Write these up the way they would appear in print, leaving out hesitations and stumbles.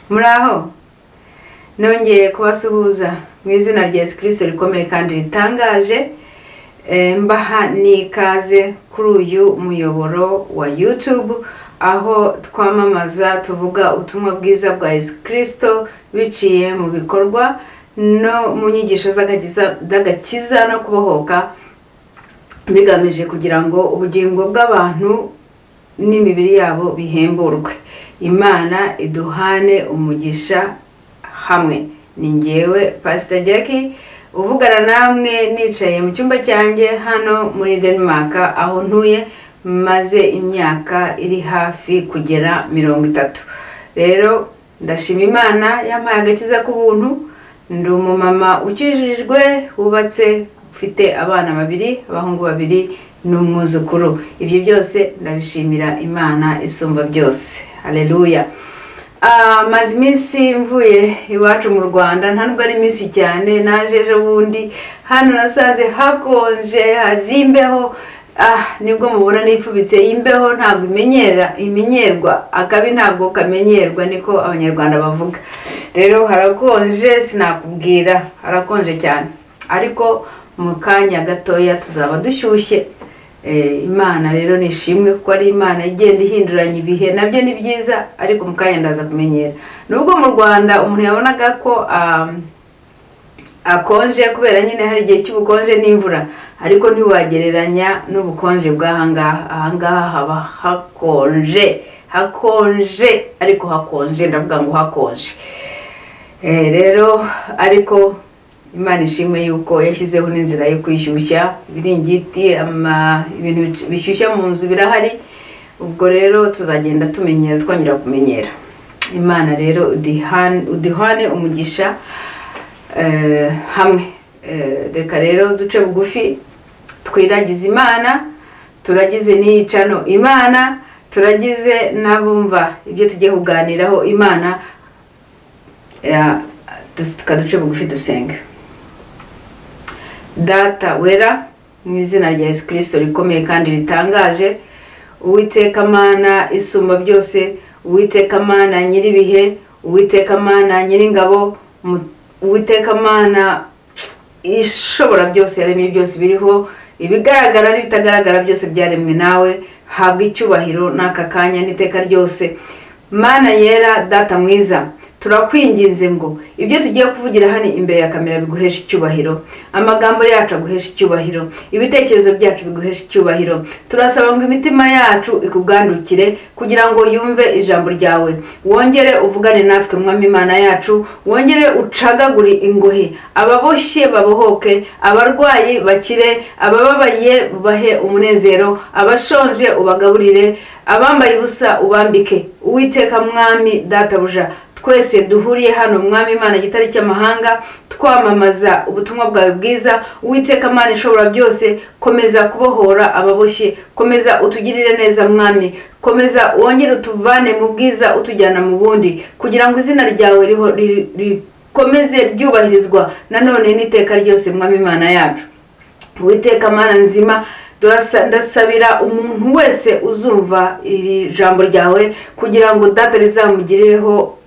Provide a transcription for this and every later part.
Muraho, nongeye kubasuhuza mu izina rya Yesu Kristo rikomeye kandi ritangaje. Mbaha n'ikaze kuri uyu muyoboro wa YouTube, aho twamamaza tuvuga ubutumwa bwiza bwa Yesu Kristo biciye mu bikorwa no mu nyigisho z'agakiza no kubohoka, bigamije kugira ngo ubugingo bw'abantu n'imibiri yabo bihemburwe. Imana iduhane umugisha hamwe. Ni njyewe Pastor Jackie uvugana namwe nicaye mu cyumba cyanjye hano muri Denmark, aho ntuye maze imyaka iri hafi kugera 30. Rero ndashima Imana yampaye agakiza k'ubuntu. Ndi umumama ukijijwe, wubatse, ufite abana babiri, abahungu babiri n'umwuzukuru. Ibyo byose ndabishimira Imana isumba byose. Haleluya. Maze iminsi mvuye iwacu mu Rwanda, nta nubwo ari iminsi cyane, naje ejo bundi hano nasanze hakonje, hari imbeho. Nibwo mubona nifubitse. Imbeho ntabwo imenyerwa, akabi ntabwo kamenyerwa, niko Abanyarwanda bavuga. Rero harakonje, sinakubwira, harakonje cyane, ariko mu kanya gatoya tuzaba dushyushye. Imana rero nishimwe kuko ari Imana igenda ihinduranya ibihe, nabyo ni byiza, ariko mu kanya ndaza kumenyera. Nubwo mu Rwanda umuntu yabonaga ko akonje kubera nyine hari igihe cy'ubukonje n'imvura, ariko ntiwagereranya n'ubukonje bw'ahangaha. Ahangaha haba hakonje, hakonje, ariko hakonje, ndavuga ngo hakonje. Rero ariko Imana ishimwe yuko yashyizeho n'inzira yo kwishyushya, ibiringiti, ibintu bishyushya mu nzu birahari. Ubwo rero tuzagenda tumenyera, twongera kumenyera. Imana rero uduhane umugisha hamwe. Reka rero duce bugufi, twiragize Imana, turagize n'iyicano Imana, turagize n'abumva ibyo tugiye kuganiraho Imana. Tukaduce bugufi dusenge. Data wera, mu izina rya Yesu Kristo rikomeye kandi ritangaje, Uwiteka Mana isumba byose, Uwiteka Mana nyiribihe, Uwiteka Mana nyiringabo, Uwiteka Mana ishobora byose, yaremye byose biriho, ibigaragara n'ibitagaragara byose byaremwe nawe, habwa icyubahiro n'aka kanya n'iteka ryose. Mana yera, Data mwiza, turakwinginze ngo ibyo tugiye kuvugira hano imbere ya kamera biguhesha icyubahiro, amagambo yacu aguhesha icyubahiro, ibitekerezo byacu biguhesha icyubahiro. Turasaba ngo imitima yacu ikugandukire kugira ngo yumve ijambo ryawe, wongere uvugane natwe Mwami Imana yacu, wongere ucagagure ingohe, ababoshye babohoke, abarwayi bakire, abababaye bahe umunezero, abashonje ubagaburire, abambaye ubusa ubambike. Uwiteka Mwami Databuja, twese duhuriye hano Mwami Imana gitari cy'amahanga, twamamaza ubutumwa bwawe bwiza. Uwiteka Mana ishobora byose, komeza kubohora ababoshye, komeza utugirire neza Mwami, komeza wongere utuvane mu bwiza utujyana mu bundi, kugira ngo izina ryawe rikomeze ryubahirizwa nanone n'iteka ryose Mwami Imana yacu. Uwiteka Mana nzima, ndasabira umuntu wese uzumva iri jambo ryawe kugira ngo Data rizamugirireho,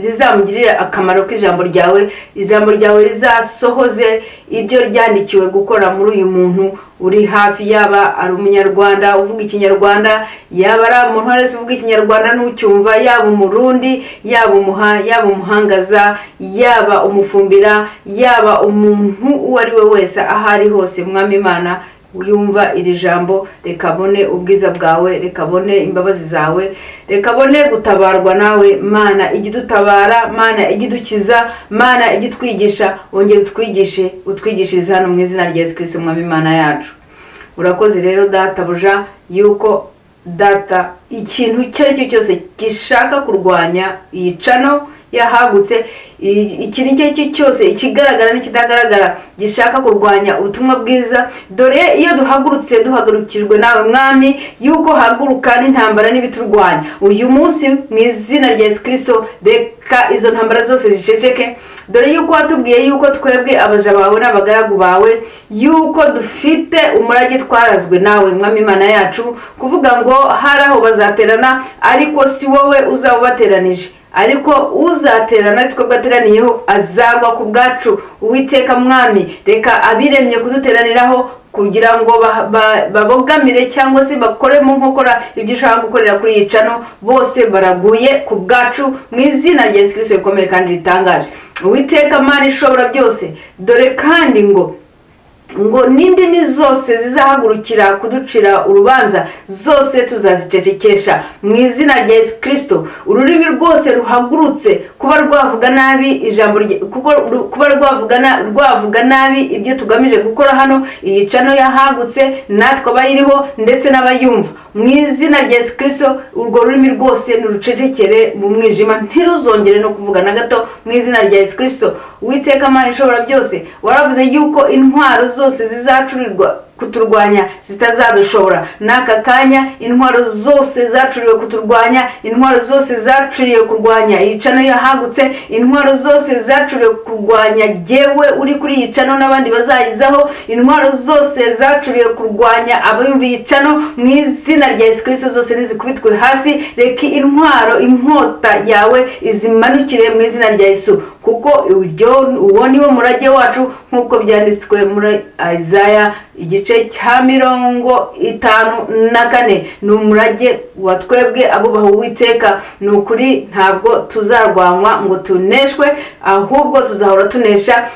zizamugirire akamaro k'ijambo ryawe, ijambo ryawe rizasohoze ibyo ryandikiwe gukora muri uyu muntu uri hafi, yaba ari umunyarwanda uvuga ikinyarwanda, yaba ari umuntu wese uvuga ikinyarwanda n'ucyumva, yaba umurundi, yaba umuha, yaba umuhangaza, yaba umufumbira, yaba umuntu uwo ari we wese aho ari hose. Mwami Imana, yumva iri jambo, reka abone ubwiza bwawe, reka abone imbabazi zawe, reka abone gutabarwa nawe. Mana igidutabara, Mana igidukiza, Mana igitwigisha, wongere utwigishe, utwigishirize hano mu izina rya Yesu Kristo Mwami Imana yacu. Urakoze rero Databuja yuko Data ikintu icyo ari cyo cyose gishaka kurwanya iyi cano yahagutse, ikintu icyo ari cyo cyose ikigaragara n'ikidagaragara gishaka kurwanya ubutumwa bwiza, dore iyo duhagurutse duhagurukijwe nawe Mwami, yuko haguruka n'intambara n'ibiturwanya. Uyu munsi mu izina rya Yesu Kristo, reka izo ntambara zose ziceceke, Dore yuko watubwiye yuko twebwe abaja bawe n'abagaragu bawe yuko dufite umurage twarazwe nawe Mwami Imana yacu, kuvuga ngo hari aho bazaterana ariko si wowe uzaba ubateranije, ariko uzaterana twebwe ateraniyeho azagwa ku bwacu. Uwiteka Mwami, reka abiremye kuduteraniraho kugira ngo babogamire cyangwa se bakore mu nkokora ibyo ushaka gukorera kuri iyi cano, bose baraguye ku bwacu mu izina rya Yesu Kristo rikomeye kandi ritangaje. Uwiteka Mana ishobora byose, dore kandi ngo n'indimi zose zizahagurukira kuducira urubanza zose tuzazicecekesha mu izina rya Yesu Kristo. Ururimi rwose ruhagurutse kuba rwavuga nabi ijambo, kuko kuba rwavuga nabi ibyo tugamije gukora hano, iyi cano yahagutse natwe abayiriho ndetse n'abayumva, mu izina rya Yesu Kristo urwo rurimi rwose nurucecekere mu mwijima, ntiruzongere no kuvuga na gato mu izina rya Yesu Kristo. Uwiteka Mana ishobora byose, waravuze yuko intwaro zose zizacurirwa kuturwanya zitazadushobora. N'aka kanya intwaro zose zacuriwe kuturwanya, intwaro zose zacuriwe kurwanya iyi cano yahagutse, intwaro zose zacuriwe kurwanya jyewe uri kuri iyi cano n'abandi bazayizaho, intwaro zose zacuriwe kurwanya abayumva iyi cano mu izina rya Yesu Kristo zose nizikubitwe hasi. Reka intwaro inkota yawe izimanukire mu izina rya Yesu, kuko uwo niwo murage wacu nk'uko byanditswe muri Isaya igice cya 54. Ni umurage wa twebwe abubaha Uwiteka. Ni ukuri ntabwo tuzarwanywa ngo tuneshwe, ahubwo tuzahora tunesha,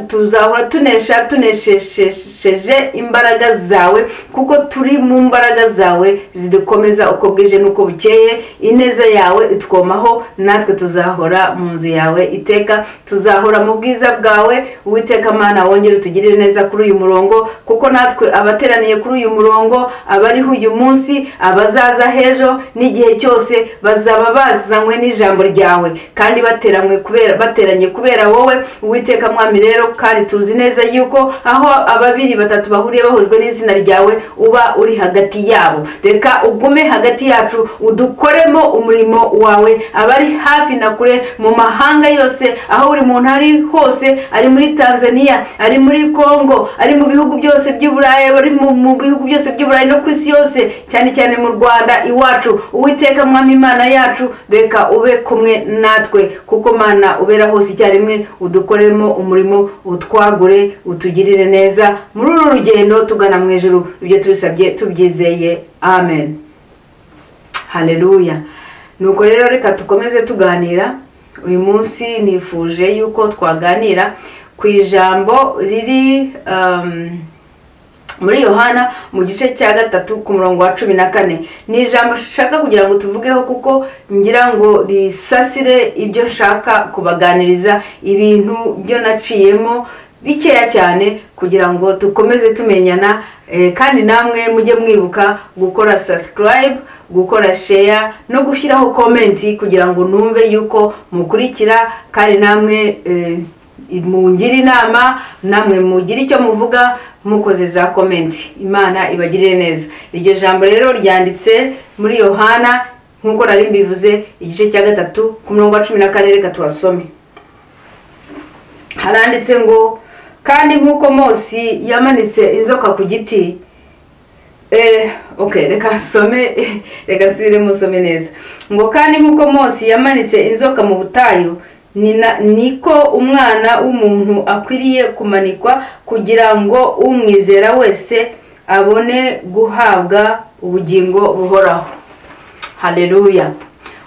tuzahora tunesha tuneshesheje imbaraga zawe, kuko turi mu mbaraga zawe zidukomeza uko bwije n'uko bukeye. Ineza yawe itwomaho, natwe tuzahora mu nzu yawe iteka, tuzahora mu bwiza bwawe. Uwiteka Mana, wongere utugirire neza kuri uyu murongo, kuko natwe abateraniye kuri uyu murongo, abariho uyu munsi, abazaza hejo n'igihe cyose, bazaba bazanywe n'ijambo ryawe kandi bateranye kubera wowe Uwiteka Mwami. Rero kandi tuzi neza yuko aho ababiri batatu bahuriye bahujwe n'izina ryawe uba uri hagati yabo. Reka ugume hagati yacu, udukoremo umurimo wawe, abari hafi na kure mu mahanga yose, aho uri muntu ari hose, ari muri Tanzania, ari muri Kongo, ari mu bihugu byose by'Uburayi, ari mu bihugu byose by'Uburayi no ku isi yose, cyane cyane mu Rwanda iwacu. Uwiteka Mwami Imana yacu, reka ube kumwe natwe, kuko Mana ubera hose icyarimwe. Udukoremo umurimo, utwagure, utugirire neza muri uru rugendo tugana mu ijuru. Ibyo tubisabye tubyizeye, amen. Haleluya. Nuko rero reka tukomeze tuganira. Uyu munsi nifuje yuko twaganira ku ijambo riri muri Yohana mu gice cya 3 ku murongo wa 14. Ni ijambo nshaka kugira ngo tuvugeho, kuko ngira ngo risasire ibyo nshaka kubaganiriza, ibintu byo naciyemo bikeya cyane kugira ngo dukomeze tumenyana. Kandi namwe mujye mwibuka gukora subscribe, gukora share no gushyiraho comment kugira ngo numve yuko mukurikira, kandi namwe mungira inama, namwe mugira icyo muvuga mukoze za comment. Imana ibagirire neza. Iryo jambo rero ryanditse muri Yohana nkuko nari mbivuze, igice cya 3 ku murongo wa 14. Reka tubasome. Haranditse ngo kandi nkuko Mose yamanitse inzoka ku giti. Okay, reka nsome, reka subire musome neza. Ngo kandi nkuko Mose yamanitse inzoka mu butayu, niko umwana w'umuntu akwiriye kumanikwa, kugira ngo umwizera wese abone guhabwa ubugingo buhoraho. Haleluya.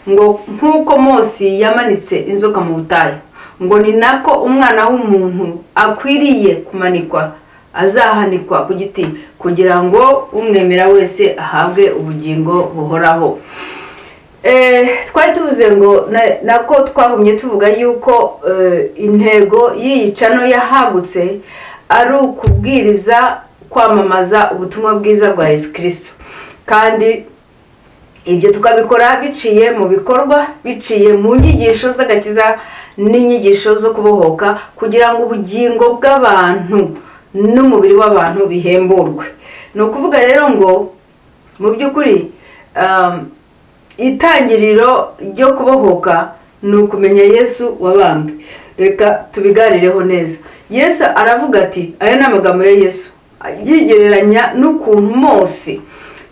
Ngo nkuko Mose yamanitse inzoka mu butayu, ngo ni nako umwana w'umuntu akwiriye kumanikwa, azahanikwa ku giti, kugira ngo umwemera wese ahabwe ubugingo buhoraho. Twari tuvuze ngo nako twagumye tuvuga yuko intego y'iyi cano yahagutse ari ukubwiriza, kwamamaza ubutumwa bwiza bwa Yesu Kristo, kandi ibyo tukabikora biciye mu bikorwa, biciye mu nyigisho z'agakiza n'inyigisho zo kubohoka, kugira ngo ubugingo bw'abantu n'umubiri w'abantu bihemburwe. Ni ukuvuga rero ngo mu by'ukuri itangiriro ryo kubohoka ni ukumenya Yesu wabambwe. Reka tubiganireho neza. Yesu aravuga ati, aya ni amagambo ya Yesu yigereranya n'ukuntu Mose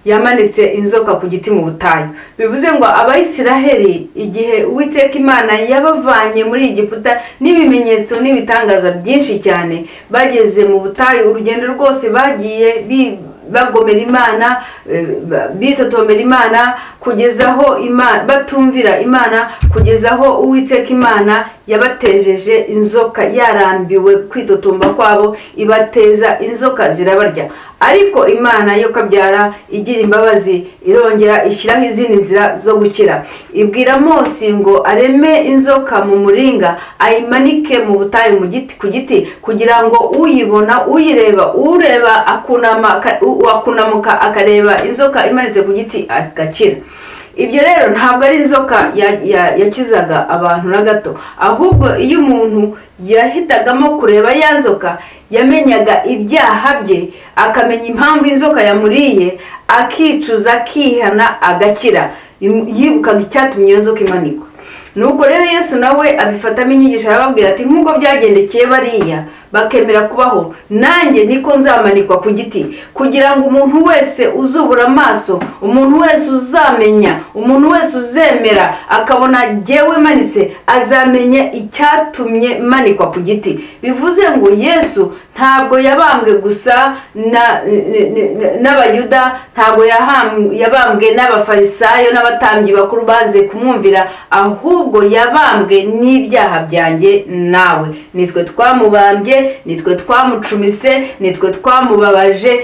yamanitse inzoka ku giti mu butayu. Bivuze ngo Abayisiraheli igihe Uwiteka Imana yabavanye muri Egiputa n'ibimenyetso n'ibitangaza byinshi cyane, bageze mu butayu, urugendo rwose bagiye bagomera Imana, bitotombera Imana, kugeza aho batumvira Imana, kugeza aho Uwiteka Imana yabatejeje inzoka, yarambiwe kwitotomba kwabo, ibateza inzoka zirabarya. Ariko Imana yo kabyara igira imbabazi, irongera ishyiraho izindi nzira zo gukira. Ibwira Mose ngo areme inzoka mu muringa, ayimanike mu butayu mu giti ku giti, kugira ngo uyibona, uyireba, ureba akunamuka akareba inzoka imanitse ku giti agakira. Ibyo rero ntabwo ari inzoka yakizaga abantu na gato, ahubwo iyo umuntu yahitagamo kureba ya nzoka, yamenyaga ibyaha bye, akamenya impamvu inzoka yamuriye, akicuza, akihana, agakira. Yibukaga icyatumye iyo nzoka imanikwa. Nuko rero Yesu nawe abifatamo inyigisho, arababwira ati nk'uko byagendekeye bariya bakemera kubaho, nanjye niko nzamanikwa ku giti, kugira ngo umuntu wese uzubura amaso, umuntu wese uzamenya, umuntu wese uzemera akabona jyewe manitse, azamenya icyatumye manikwa ku giti. Bivuze ngo Yesu ntabwo yabambwe gusa n'Abayuda, ntabwo yabambwe n'Abafarisayo n'abatambyi bakuru banze kumwumvira, ahubwo yabambwe n'ibyaha byanjye nawe. Nitwe twamubambye, nitwe twamucumise, nitwe twamubabaje.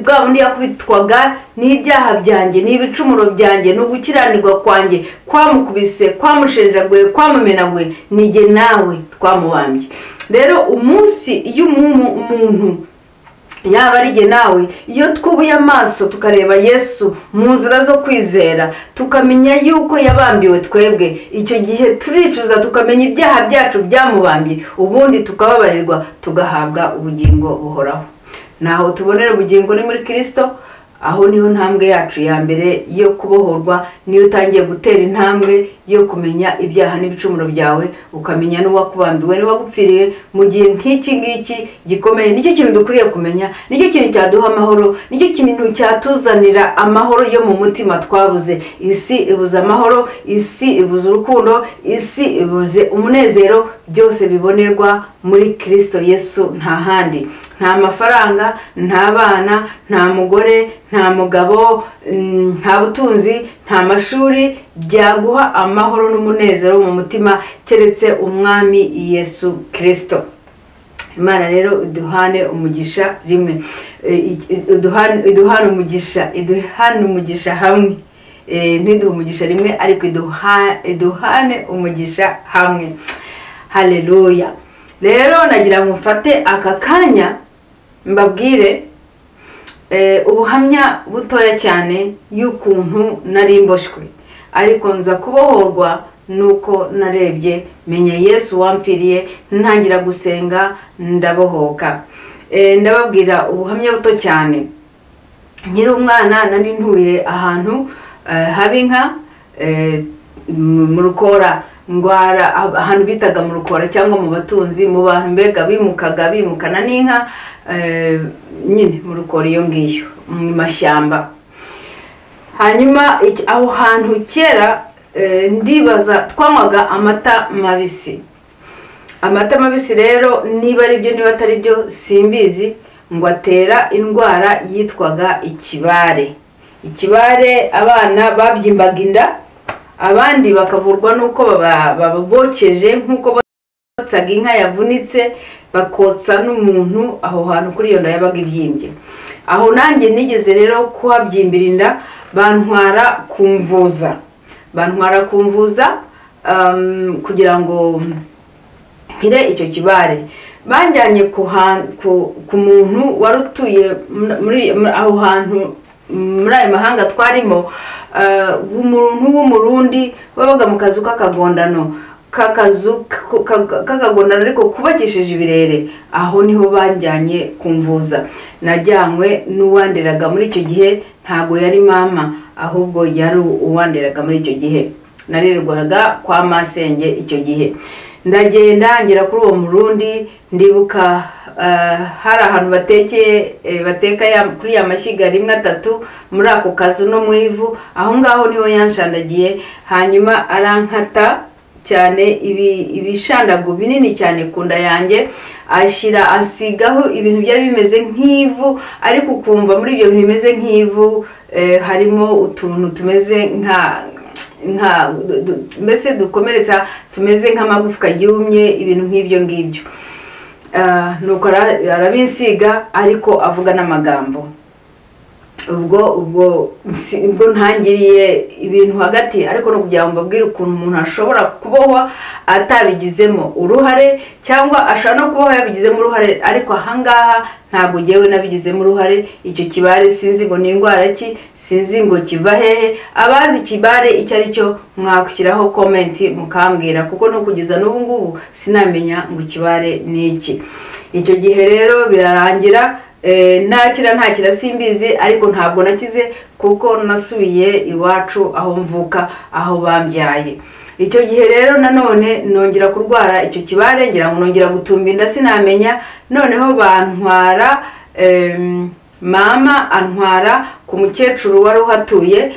Bwa bundi yakubitwaga n'ibyaha byanjye, n'ibicumuro byanjye, n'ugukiranirwa kwanjye, kwamukubise, kwamushenjaguye, kwamumenaguye, nijye nawe twamubambye. Rero umunsi iyo umuntu yaba ari jye nawe, iyo twubuye amaso tukareba Yesu mu nzira zo kwizera, tukamenya yuko yabambiwe twebwe, icyo gihe turicuza, tukamenya ibyaha byacu byamubambye, ubundi tukababarirwa, tugahabwa ubugingo buhoraho. Naho tubonera ubugingo ni muri Kristo. Aho niho ntambwe yacu ya mbere yo kubohorwa, niyo utangiye gutera intambwe yo kumenya ibyaha n'ibicumuro byawe, ukamenya n'uwakubambiwe n'uwagupfiriye mu gihe nk'iki ngiki gikomeye. Nicyo kintu dukwiriye kumenya, nicyo kintu cyaduha amahoro, nicyo kintu cyatuzanira amahoro yo mu mutima twabuze. Isi ibuze amahoro, isi ibuze urukundo, isi ibuze umunezero, byose bibonerwa muri Kristo Yesu, nta handi. Nta mafaranga, nta bana, nta mugore, nta mugabo, nta butunzi, nta mashuri byaguha amahoro n'umunezero mu mutima, keretse Umwami Yesu Kristo. Imana rero iduhane umugisha rimwe, iduhane umugisha, iduhane umugisha hamwe. Ntiduhe umugisha rimwe, ariko iduhane umugisha hamwe. Haleluya. Rero nagira ngo mfate aka kanya mbabwire ubuhamya butoya cyane y'ukuntu nari mboshywe, ariko nza kubohorwa nuko narebye menya Yesu wampfiriye, ntangira gusenga ndabohoka. Ndababwira ubuhamya buto cyane. Nkiri umwana nari ntuye ahantu haba inka mu Rukora, ndwara ahantu bitaga mu Rukora cyangwa mu batunzi, mu bantu mbega bimukaga bimukana n'inka nyine mu Rukora iyo ngiyo mu mashyamba. Hanyuma aho hantu kera ndibaza twanywaga amata mabisi. Amata mabisi rero niba ari byo niba atari byo simbizi, ngo atera indwara yitwaga ikibare. Ikibare abana babyimbaga inda, abandi bakavurwa nuko bababokeje nkuko botsaga inka yavunitse, bakotsa n'umuntu aho hantu kuri iyo nda yabaga ibyimbye. Aho nanjye nigeze rero kuhabyimbira inda, bantwara kumvuza, kugira ngo nkire icyo kibare. Banjyanye ku muntu wari utuye muri aho hantu muri ayo mahanga twarimo, umuntu w'Umurundi wabaga mu kazu k'akagondano, k'akagondano ariko kubakishije ibirere. Aho niho banjyanye kumvuza. Najyanywe n'uwanderaga muri icyo gihe, ntago yari mama, ahubwo yari uwanderaga muri icyo gihe. Narererwaga kwa masenge icyo gihe. Ndagenda ngera kuri uwo Murundi, ndibuka hari ahantu bateka kuri ya mashyiga 1 3 muri ako kazu no muri ivu, aho ngaho niho yanshandagiye. Hanyuma arankata cyane ibishandago binini cyane ku nda yanjye, ashyira asigaho ibintu byari bimeze nk'ivu, ariko ukumva muri ibyo bintu bimeze nk'ivu harimo utuntu tumeze nka mbese dukomeretsa, tumeze nk'amagufwa yumye, ibintu nk'ibyo ngibyo. Nuko arabinsiga, ariko avuga n'amagambo. Ubwo ntangiriye ibintu hagati, ariko no kugira ngo mbabwire ukuntu umuntu ashobora kubohwa atabigizemo uruhare, cyangwa ashobora no kubohwa yabigizemo uruhare, ariko ahangaha ntabwo ngewe nabigizemo uruhare. Icyo kibare sinzi ngo ni indwara ki, sinzi ngo kiva hehe. Abazi ikibare icyo ari cyo mwashyiraho comment mukambwira, kuko no kugeza n'ubu ngubu sinamenya ngo ikibare ni iki. Icyo gihe rero birarangira, ntakira simbizi, ariko ntabwo nakize kuko nasubiye iwacu aho mvuka, aho bambyaye. Icyo gihe rero nanone nongera kurwara icyo kibare, ngira ngo nongera gutumba inda sinamenya. Noneho bantwara, mama antwara ku mukecuru wari uhatuye,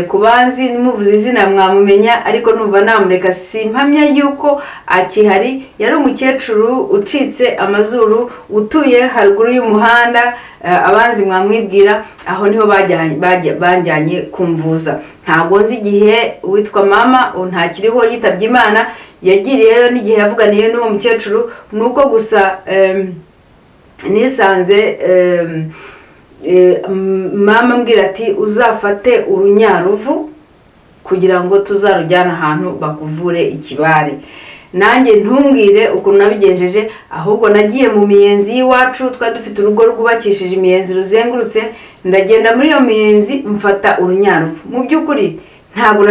kubanzi muvuze izina mwamumenya, ariko numva namureka simpamya yuko akihari. Yari umukecuru ucitse amazuru, utuye haruguru y'umuhanda, abanzi mwamwibwira, aho niho banjyanye kumvuza. Ntabwo nzi igihe witwa mama ntakiriho yitabye Imana yagiriyeyo n'igihe yavuganiye n'uwo mukecuru, nuko gusa nisanze mama ambwira ati uzafate urunyaruvu kugira ngo tuzarujyane ahantu bakuvure ikibare. Nanjye ntumbwire ukuntu nabigenjeje, ahubwo nagiye mu miyenzi y'iwacu, twari dufite urugo rwubakishije imiyenzi ruzengurutse, ndagenda muri iyo miyenzi mfata urunyaruvu. Mu by'ukuri ntabwo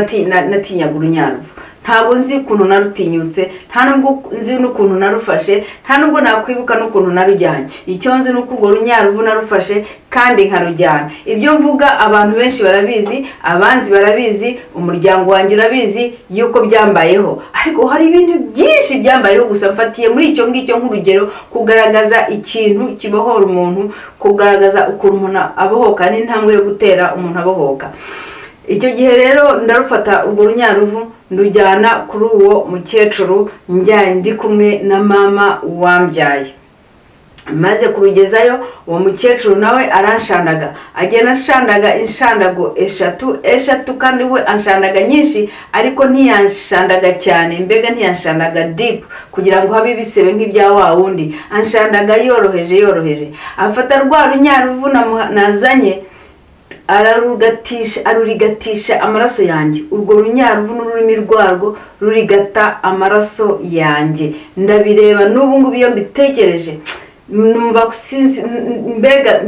natinyaga urunyaruvu, ntabwo nzi ukuntu narutinyutse, nta nubwo nzi n'ukuntu narufashe, nta nubwo nakwibuka n'ukuntu narujyanye. Icyo nzi ni uko urwo runyaruvu narufashe kandi nkarujyana. Ibyo mvuga abantu benshi barabizi, abanzi barabizi, umuryango wanjye urabizi yuko byambayeho, ariko hari ibintu byinshi byambayeho, gusa mfatiye muri icyo ngicyo nk'urugero kugaragaza ikintu kibohora umuntu, kugaragaza ukuntu umuntu abohoka n'intambwe yo gutera umuntu abohoka. Icyo gihe rero ndarufata urwo runyaruvu ndujyana kuri uwo mukecuru, njyanye ndi kumwe na mama wambyaye. Maze kurugezayo, uwo mukecuru nawe aranshandaga, agenda ashandaga inshandago 3 kandi we anshandaga nyinshi, ariko ntiyanshandaga cyane, mbega ntiyanshandaga deep kugira ngo habe ibisebe nk'ibya wa wundi, anshandaga yoroheje. Afata rwa runyaruvu nazanye, arurigatisha amaraso yanjye. Urwo runyaruvu n'ururimi rwarwo rurigata amaraso yanjye. Ndabireba n'ubu ngubu iyo mbitekereje numva mbega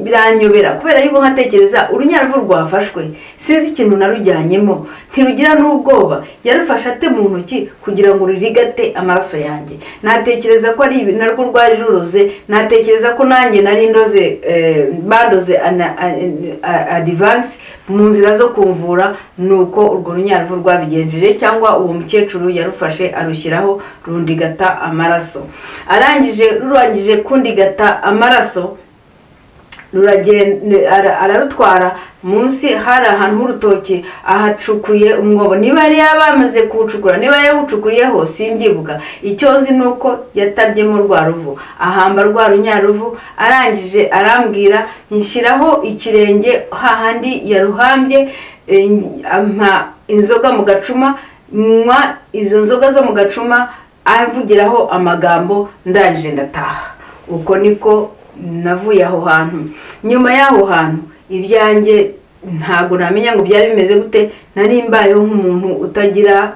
biranyobera, kubera yuko nkatekereza urunyaruvu rwafashwe sinzi ikintu narujyanyemo, ntirugira n'ubwoba, yarufashe ate mu ntoki kugira ngo rurigate amaraso yanjye. Natekereza ko ari narwo rwari ruroze, natekereza ko nanjye nari ndoze, bandoze advance mu nzira zo kumvura. Nuko urwo runyaruvu rwabigenjeje, cyangwa uwo mukecuru yarufashe arushyiraho rundigata amaraso. Rurangije kundigata amaraso, ararutwara munsi hari ahantu h'urutoki, ahacukuye umwobo, niba yari yabamaze kuwucukura, niba yawucukuriyeho simbyibuka. Icyo nzi nuko yatabyemo rwa ruvu, ahamba rwa runyaruvu. Arangije arambwira nshyiraho ikirenge hahandi yaruhambye, ampa inzoga mu gacuma, nywa izo nzoga zo mu gacuma, amvugiraho amagambo, ndangije ndataha. Uko niko navuye aho hantu. Nyuma y'aho hantu ibyanjye ntabwo namenya ngo byari bimeze gute, nari mbayeho nk'umuntu utagira,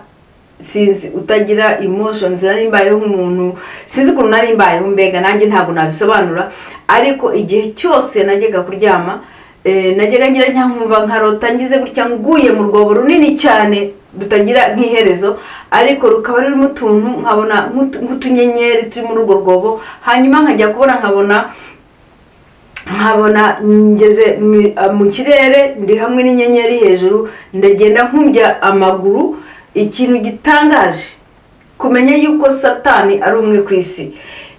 sinzi, utagira emotions, nari mbayeho nk'umuntu sinzi ukuntu nari mbayeho, mbega nanjye ntabwo nabisobanura. Ariko igihe cyose najyaga kuryama, najyaga ngira nkumva nkarota ngize gutya nguye mu rwobo runini cyane rutagira nk'iherezo, ariko rukaba rurimo utuntu nkabona nk'utunyenyeri turi muri urwo rwobo. Hanyuma nkajya kubona nkabona ngeze mu kirere, ndi hamwe n'inyenyeri hejuru, ndagenda nkumbya amaguru, Ikintu gitangaje kumenya yuko Satani ari umwe ku isi.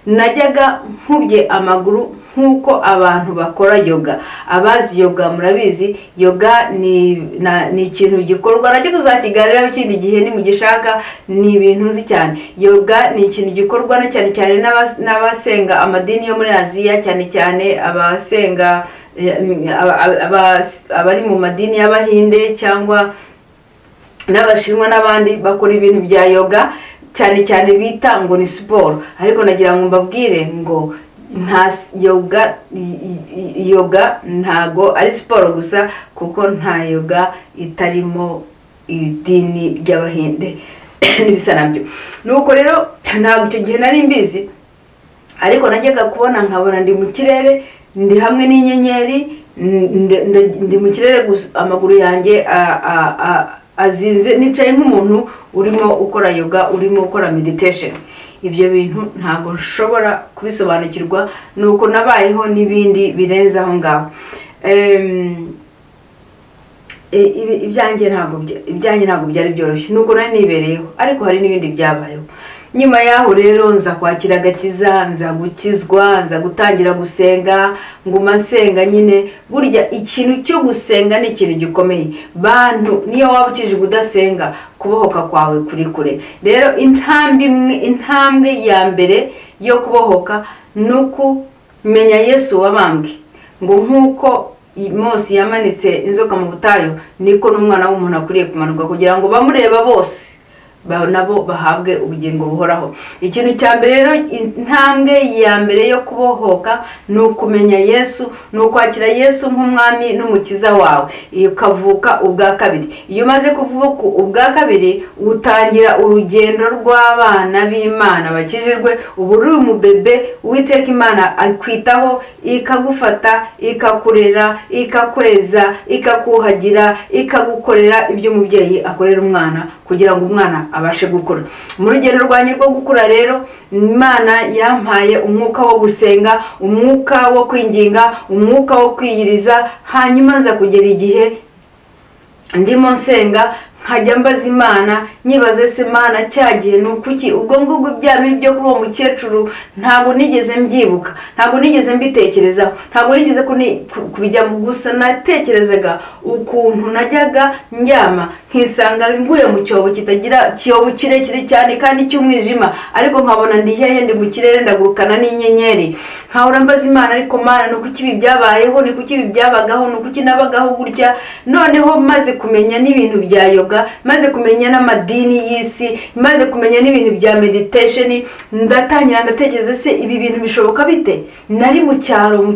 Najyaga nkubye amaguru nk'uko abantu bakora yoga. Abazi yoga murabizi, yoga ni ikintu gikorwa nacyo tuzakiganiraho ikindi gihe nimugishaka, ni ibintu nzi cyane. Yoga ni ikintu gikorwa na cyane cyane n'abasenga amadini yo muri Aziya, cyane cyane abasenga abari mu madini y'Abahinde cyangwa n'Abashinwa n'abandi bakora ibintu bya yoga, cyane cyane bita ngo ni siporo. Ariko nagira ngo mbabwire ngo nta yoga, yoga ntago ari siporo gusa, kuko nta yoga itarimo idini ry'Abahinde n'ibisa nabyo. Nuko rero ntabwo icyo gihe nari mbizi, ariko najyaga kubona nkabona ndi mu kirere, ndi hamwe n'inyenyeri, ndi mu kirere gusa, amaguru yanjye azinze, nicaye nk'umuntu urimo ukora yoga, urimo ukora meditation. Ibyo bintu ntabwo nshobora kubisobanukirwa, nuko nabayeho n'ibindi birenze aho ngaho. Ibyanjye ntabwo byari byoroshye, nuko nari nibereyeho, ariko hari n'ibindi byabayeho. Nyuma yaho rero nza kwakira agakiza, nza gukizwa, nza gutangira gusenga, nguma nsenga nyine. Burya ikintu cyo gusenga ni ikintu gikomeye. Bantu, niyo waba ukijijwe udasenga, kubohoka kwawe kuri kure. Rero intambwe ya mbere yo kubohoka ni ukumenya Yesu wabambwe. Ngo nk'uko Mose yamanitse inzoka mu butayu, niko n'umwana w'umuntu akwiriye kumanuka kugira ngo bamureba bose nabo bahabwe ubugingo buhoraho. Ikintu cya mbere rero, intambwe ya mbere yo kubohoka ni ukumenya Yesu, ni ukwakira Yesu nk'umwami n'umukiza wawe, ukavuka ubwa kabiri. Iyo umaze kuvuka ubwa kabiri, utangira urugendo rw'abana b'Imana bakijijwe. Ubu uri umubebe, Uwiteka Imana akwitaho, ikagufata, ikakurera, ikakweza, ikakuhagira, ikagukorera ibyo umubyeyi akorera umwana kugira ngo umwana abashe gukura. Mu rugendo rwanjye rwo gukura rero, Imana yampaye umwuka wo gusenga, umwuka wo kwinginga, umwuka wo kwiyiriza. Hanyuma nza kugera igihe ndimo nsenga, nkajya mbaza Imana, nyibaze se Imana cyagihe ni ukuki ubwo ngubwo bya biri byo kuri uwo mukecuru ntabwo nigeze mbyibuka, ntabwo nigeze mbitekerezaho, ntabwo nigeze kubijyamo. Gusa natekerezaga ukuntu najyaga ndyama nkisanga nguye mu cyobo kitagira cyobo kirekire cyane kandi cy'umwijima, ariko nkabona ndi hehe, ndi mu kirere, ndagurukana n'inyenyeri. Nkahora mbaza Imana, ariko Mana ni kuki ibi byabayeho, ni kuki ibi byabagaho, ni kuki nabagaho gutya? Noneho maze kumenya n'ibintu bya yoga, maze kumenya n'amadini y'isi, maze kumenya n'ibintu bya meditation, ndatangira ndatekereza se ibi bintu bishoboka bite? Nari mu cyaro, mu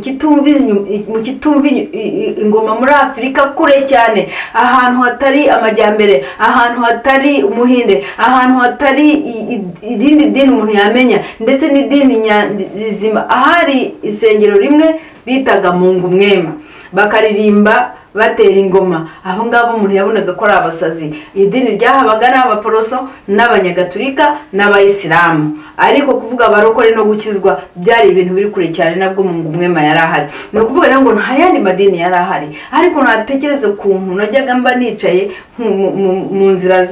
kitumva ingoma muri Afurika kure cyane, ahantu hatari amajyambere, ahantu hatari umuhinde, ahantu hatari irindi dini umuntu yamenya, ndetse n'idini rizima. Ahari isengero rimwe bitaga Mungu Mwema, bakaririmba batera ingoma. Aho ngabo umuntu yabonaga ko ari abasazi. Idini ryahabaga n'abaporoso n'abanyagatulika n'abayisilamu, ariko kuvuga abarokore no gukizwa byari ibintu biri kure cyane. Nabwo Mungu Mwema yari ahari. Ni ukuvuga rero ngo nta yandi madini yari ahari. Ariko natekereza ukuntu najyaga mba nicaye mu nzira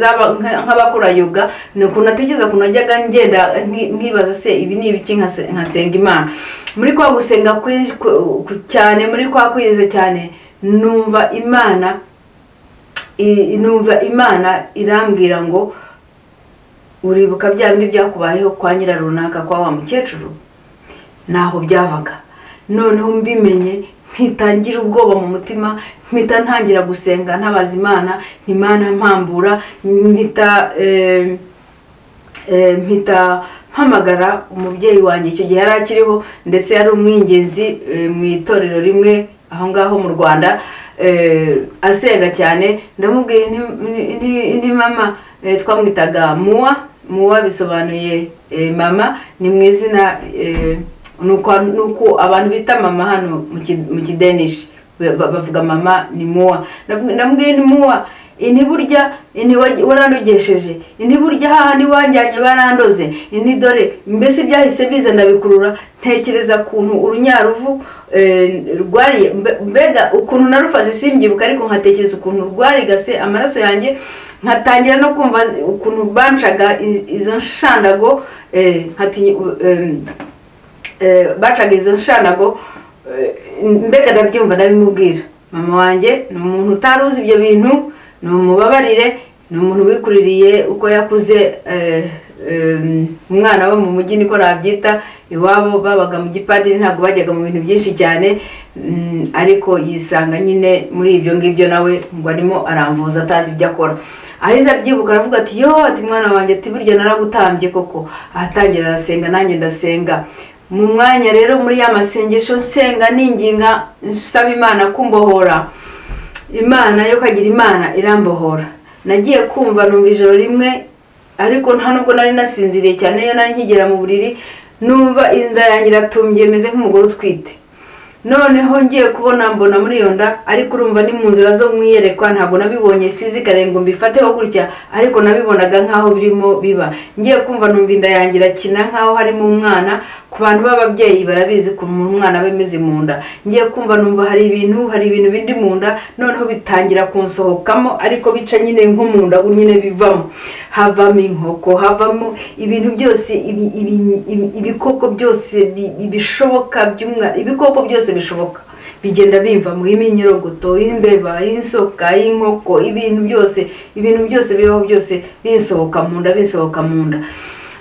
nk'abakora yoga, nuko natekereza ukuntu najyaga ngenda nkibaza se ibi ni ibiki, nkasenga Imana. Muri kwa gusenga cyane, muri kwa kwiyiriza cyane, numva Imana irambwira ngo uribuka bya bindi byakubayeho kwa nyira runaka, kwa wa mukecuru? Naho byavaga. Noneho mbimenye mpitangira ubwoba mu mutima, mpita ntangira gusenga ntabaza Imana, Imana mpambura, mpita mpamagara umubyeyi wanjye. Icyo gihe yari akiriho, ndetse yari umwingenzi mu itorero rimwe aho ngaho mu Rwanda, asenga cyane. Ndamubwira nti mama, twamwitaga Muwa. Muwa bisobanuye mama, ni mu izina nuko abantu bita mama hano mu Kidenish bavuga mama ni Muwa. Ndamubwira ni Muwa, ini burya ini warandogesheje, ini burya haha ni wanjyanye barandoze, ini dore mbese byahise biza ndabikurura. Ntekereza kuntu urunyaruvu rwari, mbega ukuntu narufashe simbyibuka, ariko nkatekereza ukuntu rwarigase amaraso yanjye. Nkatangira no kumva ukuntu bancaga izo nshandago, bacaga izo nshandago, mbega ndabyumva ndabimubwira. Mama wanjye ni umuntu utaruzi ibyo bintu, ni umubabarire, ni umuntu wikuririye uko yakuze, umwana we mu mujyi niko nabyita, iwabo babaga mu gipadiri ntabwo bajyaga mu bintu byinshi cyane, ariko yisanga nyine muri ibyo ngibyo nawe ngo arimo aramvuza atazi ibyo akora. Ahise abyibuka aravuga ati yo, ati mwana wanjye, ati burya naragutambye koko. Ahatangira arasenga, nanjye ndasenga. Mu mwanya rero muri ya masengesho nsenga ninginga nsaba Imana kumbohora, Imana yo kagira Imana irambohora. Nagiye kumva numva ijoro rimwe, ariko nta nubwo nari nasinziriye cyane, iyo nari nkigera mu buriri numva inda yanjye iratumbye meze nk'umugore utwite. Noneho ngiye kubona mbona muri iyo nda, ariko urumva ni mu nzira zo mwiyerekwa, ntabwo nabibonye physically ngo mbifateho gutya, ariko nabibonaga nkaho birimo biba. Ngiye kumva numva inda yanjye irakina nkaho harimo umwana. Ku bantu b'ababyeyi barabizi ukuntu umwana aba ameze mu nda. Ngiye kumva numva hari ibintu bindi mu nda, noneho bitangira kunsohokamo, ariko bica nyine nko mu nda nyine bivamo, havamo inkoko, havamo ibintu byose, ibikoko byose bishoboka, ibikoko byose bishoboka bigenda bimva mu iminyorogoto, imbeba, insoka, inkoko, ibintu byose bibaho byose binsohoka mu nda, binsohoka mu nda.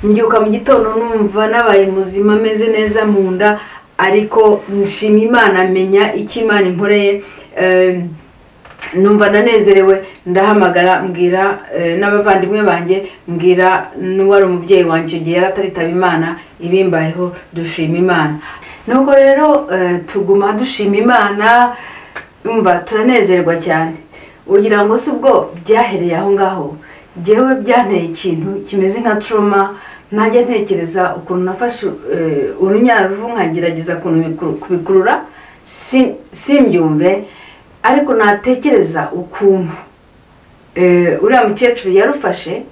Mbyuka mu gitondo numva nabaye muzima meze neza mu nda, ariko nshima Imana menya icyo Imana inkoreye. Numva ndanezerewe, ndahamagara mbwira n'abavandimwe banjye, mbwira n'uwari umubyeyi wanjye igihe yari ataritaba Imana, ibimbayeho dushima Imana. Nuko rero tuguma dushima Imana, umva turanezerwa cyane. Ugira ngo si ubwo byahereye aho ngaho, jyewe byanteye ikintu kimeze nka trauma. Najya ntekereza ukuntu nafashe urunyaruvu nkagerageza kubikurura simbyumve, ariko natekereza ukuntu uriya mukecuru yarufashe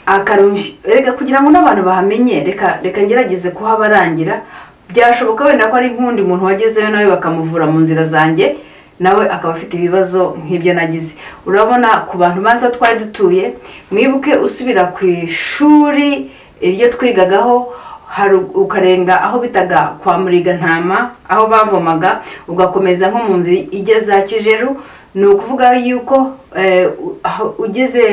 akareka kugira ngo n'abantu bahamenye. Reka ngerageze kuhabarangira, byashoboka wenda ko ari nk'undi muntu wagezeyo nawe bakamuvura mu nzira zanjye, nawe akaba afite ibibazo nk'ibyo nagize. Urabona ku bantu baza twari dutuye, mwibuke usubira ku ishuri iryo twigagaho, ukarenga aho bitaga kwa Murigantama aho bavomaga, ugakomeza nko mu nzira igeza Kijeru. Ni ukuvuga yuko ugeze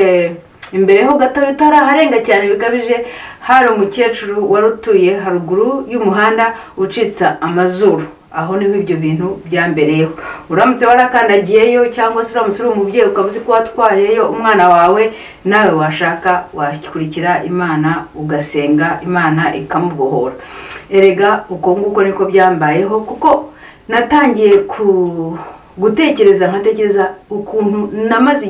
imbere ho gato utaraharenga cyane bikabije, hari umukecuru wari utuye haruguru y'umuhanda ucitse amazuru. Aho niho ibyo bintu byambereyeho. Uramutse warakandagiyeyo cyangwa se uramutse uri umubyeyi ukaba uzi ko watwayeyo umwana wawe, nawe washaka wakurikira Imana ugasenga Imana ikamubohora. Erega uko nguko niko byambayeho, kuko natangiye gutekereza nkatekereza ukuntu namaze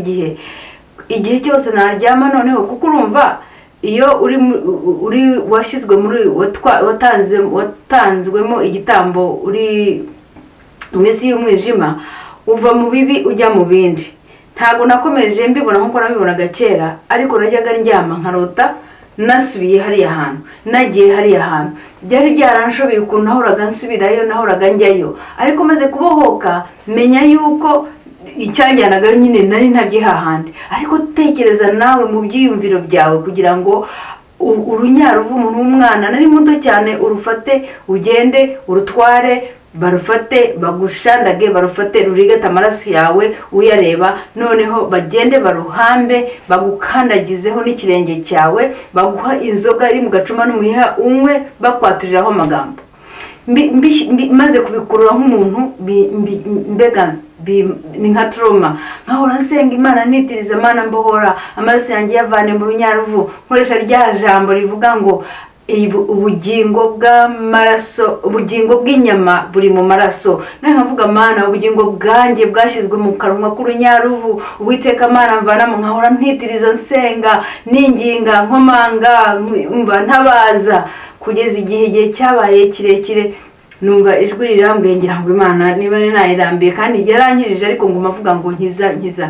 igihe cyose naryama noneho, kuko urumva iyo uri washyizwe muri watanzwemo igitambo uri mu isi y'umwijima, uva mu bibi ujya mu bindi. Ntabwo nakomeje mbibona nkuko nabibonaga kera, ariko najyaga ndyama nkarota nasubiye hariya hantu, nagiye hariya hantu. Byari byaranshobeye ukuntu nahoraga nsubirayo, nahoraga njyayo, ariko maze kubohoka menya yuko icyanjyanaga nyine nari ntabye hahandi. Ariko tekereza nawe mu byiyumviro byawe, kugira ngo urunyaruvu umuntu w'umwana nari muto cyane urufate ugende urutware, barufate bagushandage, barufate rurigata amaraso yawe uyareba, noneho bagende baruhambe bagukandagizeho n'ikirenge cyawe, baguha inzoga iri mu gacuma n'umuheha unywe, bakwaturiraho amagambo. Maze kubikurura nk'umuntu mbega ni nka trauma. Nkahora nsenga Imana nitiriza Imana mbohora amaraso yanjye yavane mu runyaruvu, nkoresha rya jambo rivuga ngo ubugingo bw'amaraso, ubugingo bw'inyama buri mu maraso. Nawe nkavuga Mana ubugingo bwanjye bwashyizwe mu kanwa k'urunyaruvu, Uwiteka Mana mvanamo. Nkahora ntitiriza nsenga ninginga nkomanga mba ntabaza, kugeza igihe cyabaye kirekire numva ijwi rirambwiye ngira ngo Imana niba nayirambiye kandi yarangijije, ariko nguma avuga ngo nkiza nkiza.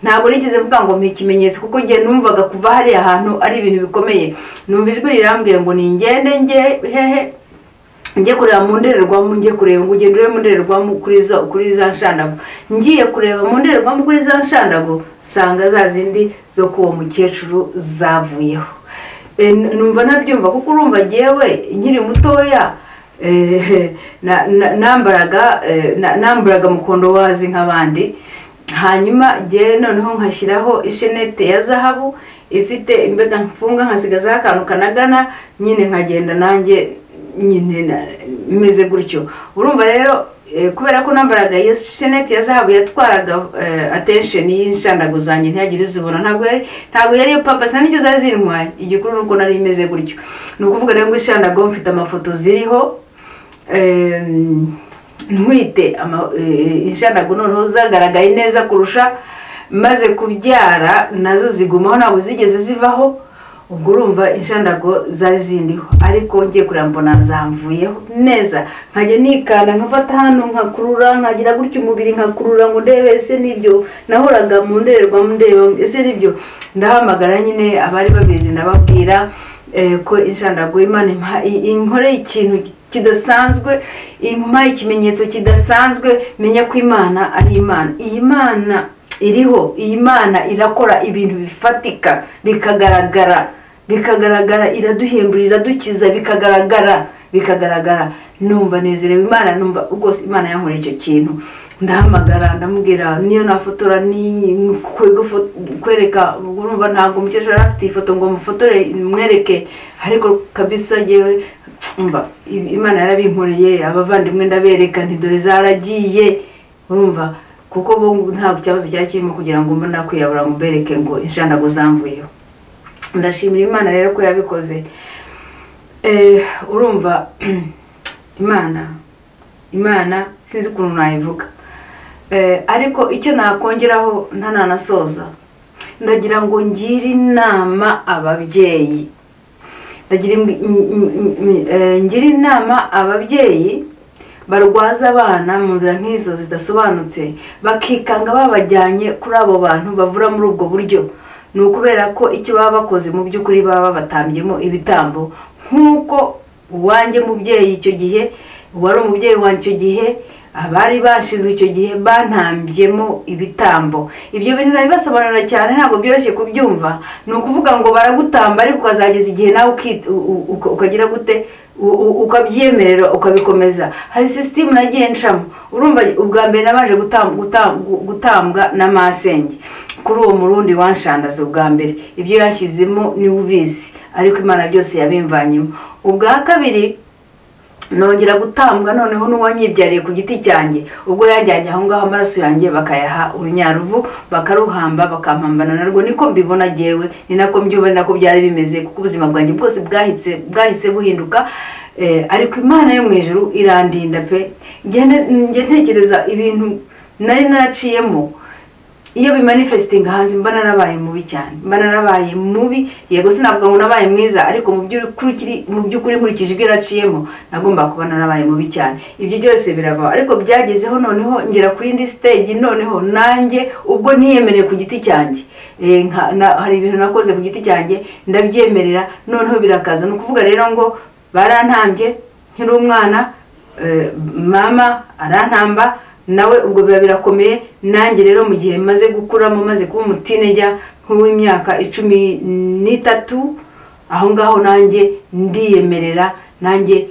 Ntabwo nigeze mvuga ngo mpa ikimenyetso, kuko njye numvaga kuva hariya hantu ari ibintu bikomeye. Numva ijwi rirambwiye ngo ningende nge hehe Njye kureba mu ndorerwamo, njye kureba ngo ugende urebe mu ndorerwamo kuri za nshandago. Ngiye kureba mu ndorerwamo kuri za nshandago, sanga za zindi zo kuwo mukecuru zavuyeho. Numva nabyumva kuko urumva jyewe nkiri mutoya nambaraga mukondo wazi nk'abandi, hanyuma jye noneho nkashyiraho ishenete ya zahabu ifite imbega mfunga, nkasigazaho akantu kanagana nyine, nkagenda nanjye nyine meze gutyo. Urumva rero kubera ko nambaraga iyo shenete ya zahabu yatwaraga attention y'inshandago zanjye, ntihagire uzibona. Ntabwo yari iyo papa, sinari zari zintwaye. Igikuru nuko nari imeze gutyo. Ni ukuvuga rero ngo inshandago mfite amafoto ziriho ntwite, inshandago noneho zagaragaye neza kurusha maze kubyara, nazo zigumaho ntabwo zigeze zivaho. Ubwo urumva inshandago zari zindiho, ariko ngiye kureba mbona zamvuyeho neza. Nkajya nikanda, nkafata hano nkakurura, nkagira gutya umubiri nkakurura ngo ndebe ese nibyo nahoraga mu ndorerwamo ndeba ese nibyo. Ndahamagara nyine abari babizi, ndababwira ko inshandago Imana inkoreye ikintu kidasanzwe, impa ikimenyetso kidasanzwe, menya ko Imana ari Imana. Iyi Mana iriho, iyi Mana irakora ibintu bifatika bikagaragara, bikagaragara, iraduhembura, iradukiza, bikagaragara. Numva nezerewe Imana, numva rwose Imana yankoreye icyo kintu. Ndahamagara ndamubwira niyo nafotora ni kwereka, urumva ntabwo umukecuru yari afite ifoto ngo mufotore mwereke, ariko kabisa jyewe umva Imana yarabinkoreye. Abavandimwe ndabereka nti dore zaragiye, urumva kuko bo ntabwo ikibazo cyari kirimo kugira ngo mbone nakwiyabura ngo mbereke ngo inshandago zamvuyeho. Ndashimira Imana rero ko yabikoze. Urumva Imana sinzi ukuntu nayivuga, ariko icyo nakongeraho ntananasoza, ndagira ngo ngire inama ababyeyi, ngira inama ababyeyi barwaza abana mu nzira nk'izo zidasobanutse, bakikanga babajyanye kuri abo bantu bavura muri ubwo buryo. Ni ukubera ko icyo baba bakoze mu by'ukuri baba babatambyemo ibitambo, nk'uko uwanjye mubyeyi icyo gihe, uwari umubyeyi wanjye icyo gihe, abari bashinzwe icyo gihe bantambyemo ibitambo. Ibyo bintu nabibasobanurira cyane, ntabwo byoroshye kubyumva. Ni ukuvuga ngo baragutamba, ariko ukazageza igihe nawe ukagira gute, ukabyemerera ukabikomeza. Hari system nagiye ncamo. Urumva ubwa mbere nabanje gutambwa na masenge kuri uwo murundi wanshandaza ubwa mbere, ibyo yashyizemo ni ubizi, ariko Imana byose yabimvanyemo. Ubwa kabiri nongera gutambwa noneho n'uwanyibyariye ku giti cyanjye, ubwo yajyanye aho ngaho amaraso yanjye bakayaha urunyaruvu, bakaruhamba, bakampambana narwo. Niko mbibona jyewe, ni nako mbyumva, ni nako byari bimeze, kuko ubuzima bwanjye bwose bwahise buhinduka. Ariko Imana yo mu ijuru irandinda pe. Njye ntekereza ibintu nari naraciyemo, iyo bimanifestinga hanze mba narabaye mubi cyane, mba narabaye mubi. Yego sinavuga ngo nabaye mwiza, ariko mu by'ukuri nkurikije ibyo naciyemo nagomba kuba narabaye mubi cyane. Ibyo byose birava, ariko byagezeho noneho ngera ku yindi stage, noneho nanjye ubwo niyemereye ku giti cyanjye, hari ibintu nakoze ku giti cyanjye ndabyemerera, noneho birakaza. Ni ukuvuga rero ngo barantambye nkiri umwana, mama arantamba nawe, ubwo biba birakomeye. Nanjye rero mu gihe maze gukuramo, maze kuba umutineja nk'uw'imyaka 13 aho ngaho, nanjye ndiyemerera, nanjye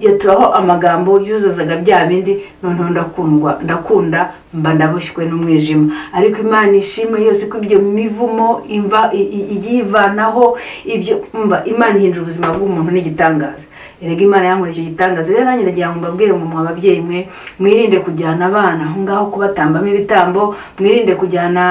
yaturaho amagambo yuzazaga bya bindi, noneho ndakunda mba ndaboshywe n'umwijima. Ariko Imana ishimwe yose ko ibyo mivumo imva igiye ivanaho ibyo, mba Imana ihindura ubuzima bw'umuntu n'igitangaza. Erega Imana yankoreye icyo gitangaza. Rero nanjye ndagira ngo mbabwire ngo mwa babyeyi mwe, mwirinde kujyana abana aho ngaho kubatambamo ibitambo, mwirinde kujyana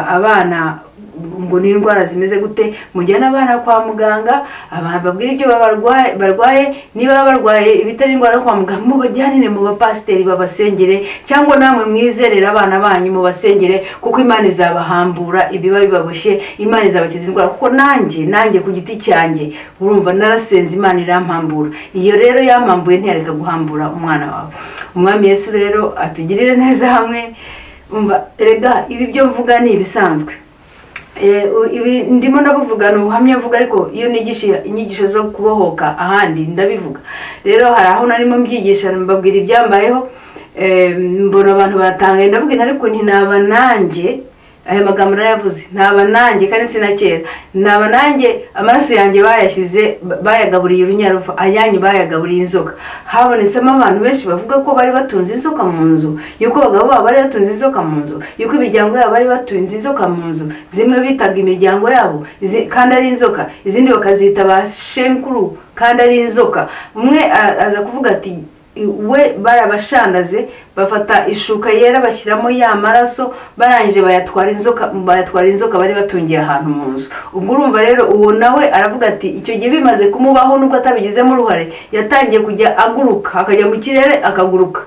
abana ngo ni indwara zimeze gute, mujyana abana kwa muganga bababwire ibyo barwaye, niba barwaye ibitari indwara yo kwa muganga mubajyanire mu bapasiteri babasengere, cyangwa namwe mwizerera abana banyu mubasengere, kuko Imana izabahambura ibiba bibaboshye, Imana izabakiza indwara. Kuko nanjye ku giti cyanjye urumva narasenze Imana irampambura. Iyo rero yampambuye ntiyareka guhambura umwana wawe. Umwami Yesu rero atugirire neza hamwe. Umva erega ibi byo mvuga ni ibisanzwe. Ibi ndimo ndabuvuga ni ubuhamya mvuga, ariko iyo nigisha inyigisho zo kubohoka ahandi ndabivuga. Rero hari aho narimo mbyigisha mbabwira ibyambayeho, mbona abantu batangaye, ndavuga ariko ntinaba nanjye aya magambo narayavuze, ntaba nanjye kandi sinakera, ntaba nanjye amaraso yanjye bayashyize bayagaburiye urunyaruvu, ayanyu bayagaburiye inzoka. Habonetsemo abantu benshi bavuga ko bari batunze inzoka mu nzu, yuko abagabo babo bari batunze inzoka mu nzu, yuko imiryango yabo bari batunze inzoka mu nzu, zimwe bitaga imiryango yabo kandi ari inzoka, izindi bakazita ba shenkuru kandi ari inzoka. Umwe aza kuvuga ati we barabashandaze bafata ishuka yera bashyiramo ya maraso, barangije bayatwara inzoka bari batungiye ahantu mu nzu. Ubwo urumva rero uwo nawe aravuga ati icyo gihe bimaze kumubaho nubwo atabigizemo uruhare, yatangiye kujya aguruka akajya mu kirere akaguruka,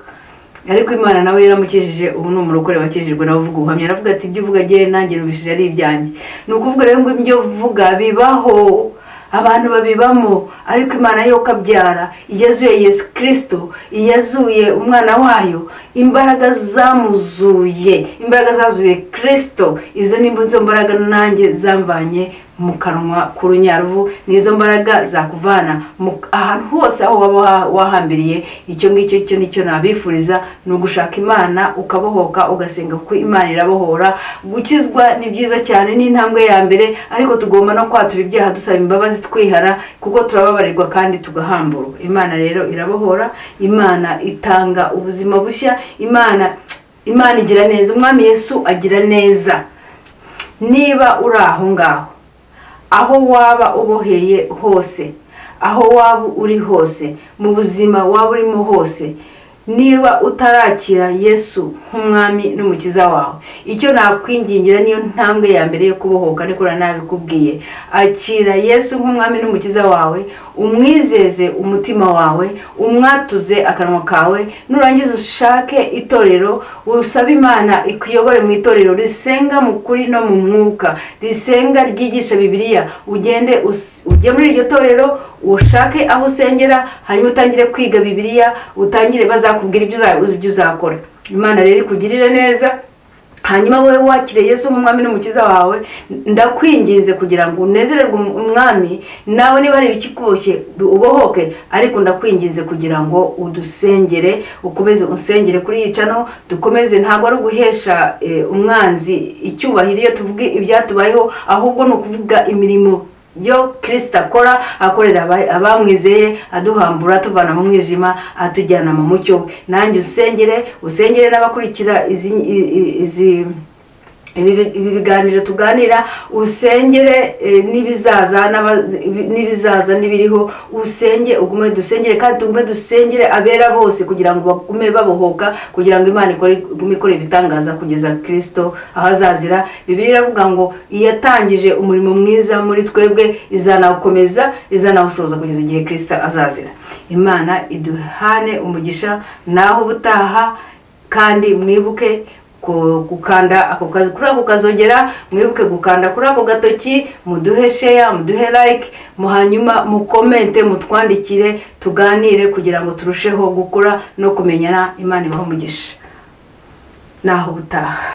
ariko Imana nawe yaramukijije. Ubu ni umurokore wakijijwe nawe uvuga ubuhamya, aravuga ati ibyo uvuga ngewe nanjye nubishije ari ibyanjye. Ni ukuvuga rero ngo ibyo uvuga bibaho, abantu babibamo, ariko Imana yo kabyara iyazuye Yesu Kristo, iyazuye umwana wayo, imbaraga zamuzuye, imbaraga zazuye Kristo, izo ni izo mbaraga nanjye zamvanye mu kanwa k'urunyaruvu, nizo mbaraga zakuvana ahantu hose aho waba wahambiriye. Icyo ngicyo cyo nicyo nabifuriza, ni ugushaka Imana ukabohoka, ugasenga kuko Imana irabohora. Gukizwa ni byiza cyane, ni intambwe ya mbere, ariko tugomba no kwatura ibyaha dusaba imbabazi twihara, kuko turababarirwa kandi tugahamburwa. Imana rero irabohora, Imana itanga ubuzima bushya, Imana igira neza, Umwami Yesu agira neza. Niba uri aho ngaho, aho waba uboheye hose, aho waba uri hose, mu buzima waba urimo hose, niba utarakira Yesu nk'umwami n'umukiza wawe, icyo nakwingingira niyo ntambwe ya mbere yo kubohoka, ariko nabikubwiye, akira Yesu nk'umwami n'umukiza wawe, umwizeze umutima wawe, umwatuze akanwa kawe, nurangiza ushake itorero, usabe Imana ikuyobore mu itorero risenga mu kuri no mu mwuka, risenga ryigisha Bibiliya. Ugende ujye muri iryo torero, ushake aho usengera, hanyuma utangire kwiga Bibiliya, utangire bazakubwira ibyo uzakora. Imana rero ikugirire neza. Hanyuma wowe wakire Yesu nk'umwami n'umukiza wawe, ndakwinginze kugira ngo unezererwe umwami, nawe niba ari ibikikuboshye ubohoke, ariko ndakwinginze kugira ngo udusengere, ukomeze usengere kuri iyi channel, dukomeze. Ntabwo ari uguhesha umwanzi icyubahiro iyo tuvuga ibyatubayeho, ahubwo ni ukuvuga imirimo yo Kristo akora, akorera abamwizeye, aduhambura atuvana mu mwijima atujyana mu mucyo. Nanjye usengere, usengere n'abakurikira izi ibi biganiro tuganira, usengere n'ibizaza n'ibiriho, usenge ugume dusengere, kandi tugume dusengere abera bose kugira ngo bagume babohoka, kugira ngo Imana igume ikore ibitangaza kugeza Kristo aho azazira. Bibiliya iravuga ngo iyatangije umurimo mwiza muri twebwe izanawukomeza, izanawusoza kugeza igihe Kristo azazira. Imana iduhane umugisha naho ubutaha, kandi mwibuke gukanda kuri ako kazogera, mwibuke gukanda kuri ako gatoki, muduhe share, muduhe like, hanyuma mukomente, mutwandikire, tuganire kugira ngo turusheho gukura no kumenyana. Imana ibahe umugisha naho ubutaha.